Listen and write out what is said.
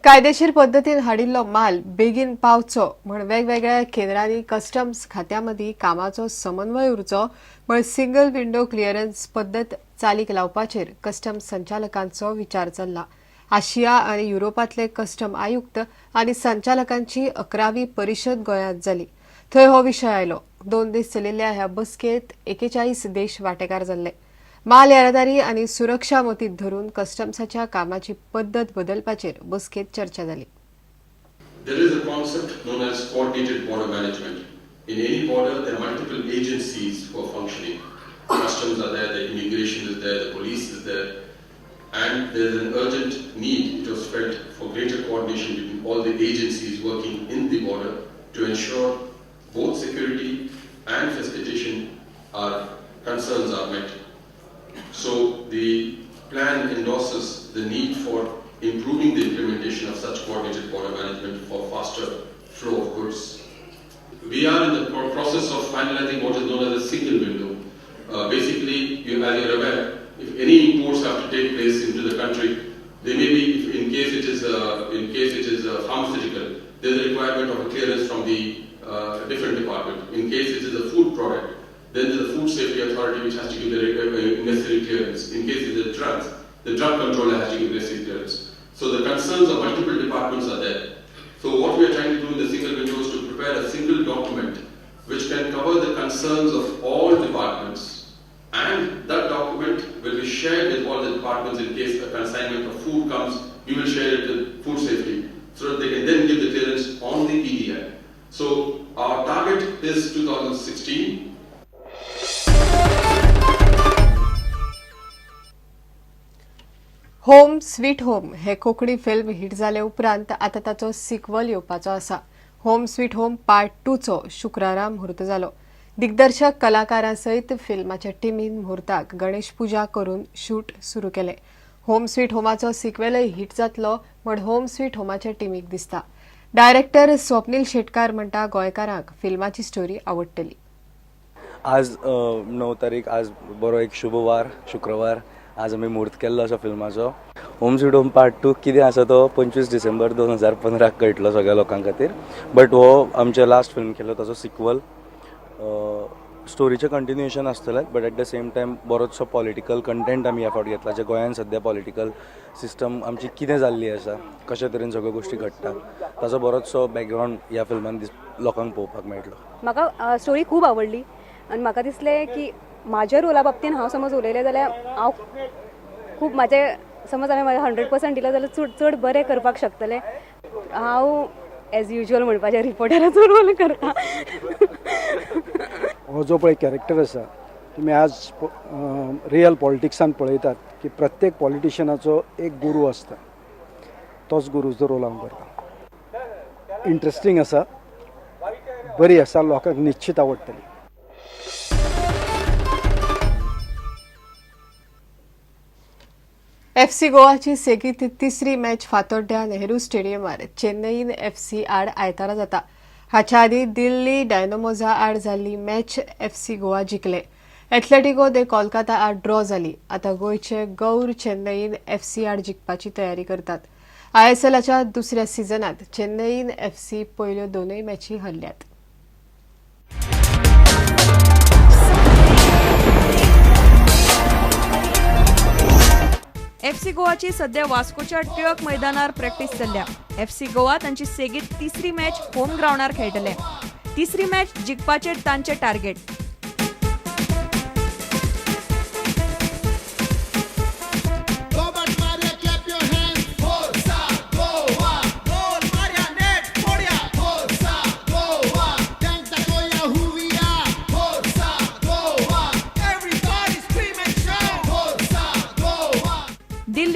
कायदेशीर पद्दतीन हाडिल्लो माल बेगीन पावचो म्हण वेगवेगळ्या केंद्रांनी कस्टम्स खात्या मदीं कामाचो समन्वय उरचो म्हण सिंगल विंडो क्लिअरन्स पद्दत चालीक लावपाचेर कस्टम्स संचालकांचो विचार चल्ला. आशिया आनी युरोपांतले कस्टम आयुक्त आनी संचालकांची 11वी परिशद गोंयांत जाली. थंय हो विशय आयलो. 2 दीस चलिल्ल्या ह्या बसकेंत 41 देश वांटेकार जाल्ले. माल येरादारी आनी सुरक्षा मतींत धरून कस्टम्साच्या कामाची पद्दत बदलपाचेर बसकेंत चर्चा जाली. There is a concept known as coordinated border management. In any border, there are multiple agencies who are functioning. Customs are there, the immigration is there, the police is there, and there is an urgent need, it was felt, for greater coordination between all the agencies working in the border to ensure both security and facilitation are concerns are met. So the plan endorses the need for improving the implementation of such coordinated border management for faster flow of goods. We are in the process of finalizing what is known as a single window. Basically, as you are aware, if any imports have to take place into the country, they may be, if in case it is in case it is pharmaceutical, there is a requirement of a clearance from the different department. In case it is a food product, then there is a food safety authority which has to give the necessary clearance. In case it is drugs, the drug controller has to give necessary clearance. So the concerns of multiple departments are there. So what we are trying to do in the single window is to prepare a single document which can cover the concerns of all departments, and that document will be shared with all the departments. In case a consignment of food comes, we will share it with food safety so that they can then give the clearance on the EDI. So our target is 2016. Home sweet home हे Konkani film hit जाले उपरांत आतां ताचो sequel येवपाचो आसा. Home sweet home part 2चो शुक्रारा म्हूर्त जालो. दिग्दर्शक कलाकारां सयत फिल्माच्या टिमीन म्हूर्ताक गणेश पुजा करून शूट सुरू केलें. होम स्वीट होमाचो सिक्वेलय हिट जातलो म्हण होम स्वीट होमाच्या टिमीक दिसता. डायरेक्टर स्वप्नील शेटकार म्हणटा, गोंयकारांक फिल्माची स्टोरी आवडटली. आज 9 तारीख, आज बरो एक शुभ वार, शुक्रवार. आज आमी म्हूर्त केल्लो आसा फिल्माचो. होम स्वीट होम पार्ट 2 कितें आसा तो 25 डिसेंबर 2015 कळटलो सगळ्या लोकां खातीर. बट हो आमचें लास्ट फिल्म केलो ताचो सिक्वल, स्टोरीचें कंटिन्युएशन आसतलें, but at the same time बरोचसो पॉलिटिकल कंटेंट आमी ह्या फावट घेतला, जे गोंयान सद्या पॉलिटिकल सिस्टम आमची कितें जाल्ली आसा, कशे तरेन सगळ्यो गोश्टी घडटा, ताचो बरोचसो बॅकग्रावंड ह्या फिल्मान लोकांक पळोवपाक मेळटलो. म्हाका स्टोरी खूब आवडली आनी म्हाका दिसलें की म्हाज्या रोला बाबतीन हांव समज उलयलें जाल्यार हांव खूब म्हाजें समज हांवें म्हाजें 100% दिलें जाल्यार चड चड बरें करपाक शकतलें. हांव एज युजल म्हणपाचें रिपोर्टराचो रोल करता. हो जो पळय कॅरेक्टर आसा, तुमी आज रियल पॉलिटिक्सान पळयतात की प्रत्येक पॉलिटिशनाचो एक गुरू आसता, तोच गुरूचो रोल हांव करता. इंट्रस्टींग आसा, बरी आसा, लोकांक निश्चित आवडटली. एफसी गोवाची सेगीत तिसरी मॅच फातोड्ड्या नेहरू स्टेडियमार चेन्नईन एफसी आड आयतारा जाता. हाच्या आदीं दिल्ली डायनामोजा आड जाल्ली मॅच एफसी गोवा जिखले. एथलेटिको दे कोलकाता आड ड्रॉ जाली. आतां गोंयचे गौर चेन्नईन एफसी आड जिखपाची तयारी करतात. आयएसएलाच्या दुसऱ्या सिजनात चेन्नईन एफसी पयल्यो दोनूय मॅची हरल्यात. एफसी गोवाची सध्या वास्कोच्या टिळक मैदानार प्रॅक्टीस चल्ल्या. एफसी गोवा तांची सेगीत तिसरी मॅच होम ग्रावंडार खेळटले. तिसरी मॅच जिखपाचें तांचें टार्गेट.